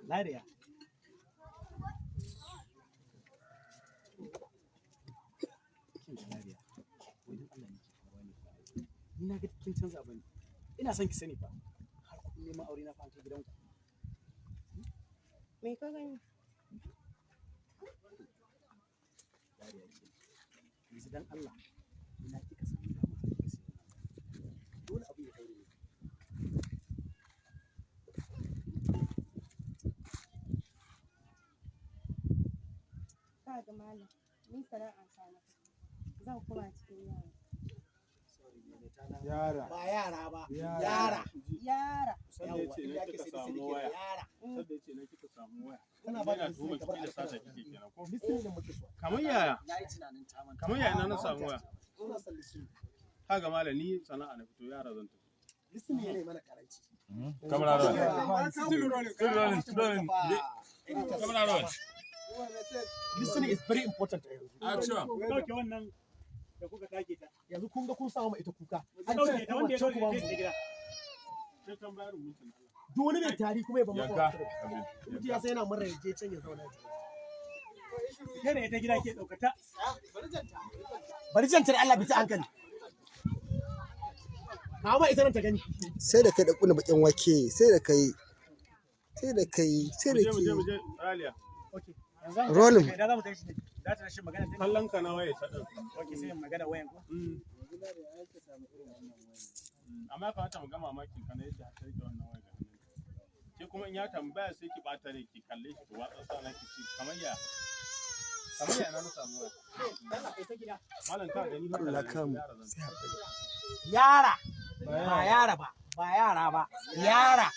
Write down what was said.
Lariya. Kin ga Lariya. Wai dan Allah ne ke faruwa ne fa. Ni na ga kin canza bane. Ina son ki sani fa. Har kuɗin neman aure na fa an kai gidanku. Me ka gani? Lariya ce. Yanzu dan Allah ina kika samu dama har kika sayi wannan. Dole abu ya daure ni. Ka ga malam, ni sana'a ta na fito. Zan koma cikin yara. Sorry, me ta na. Yara. Ba yara ba. Yara. Yara. Yara. Sanda ya ce Yawwa, na inda ake kika sai da samu sai waya. yara. Sanda ya ce na kika samu waya. Kana ba da Yana tuhumar kamar ki da sata alƙalami. kike kenan ko? Listening ne muke so. Kamar yaya? Na yi tunanin ta manta. Kamar yaya na samu waya? Ina son listening. Kaga malam, ni sana'a na fito, yara zan tafi. Listening ne mana karanci. Camera roll. Still rolling. Still rolling, still rolling. Camera roll. Listening is very important a yanzu. Action. Dauke wannan da kuka take ta. Yanzu kun ga kun samu ita kuka. An Dauke ce ta, wanda ya kuma dauke kuma ta kai gida. Sai kan bayar mutum Allah. duk wani mai tari kuma ya ban Yanka. maka. Mutum ya san yana mura, ya je can ya zauna. Kai da ita gida ke daukata. Bari jantar Allah bi ta hankali. Kawo ma ita nan ta gani. Sai da kai da kuna bakin wake, sai da kai, sai da kai, sai Mu da je, mu je, mu ke. je Raliya. Okay. Yanzu Rolling. Da za mu tashi ne. Za ta tashi magana ta. Kallon ka na waye ta din. Okay, sai magana wayan ko. Amma ya kamata mu ga mamakin ka na yadda ka rike wannan waya ga hannunka. Ke kuma in ya tambaya sai ki bata rai, ki kalle shi, ki watsa sana, ki ci kamar ya. Kamar ya na samu waya. Malam, ka gani haka Allah da kamu. yara zan tafi. Yara. Ba yara ba. Ba yara ba. Yara.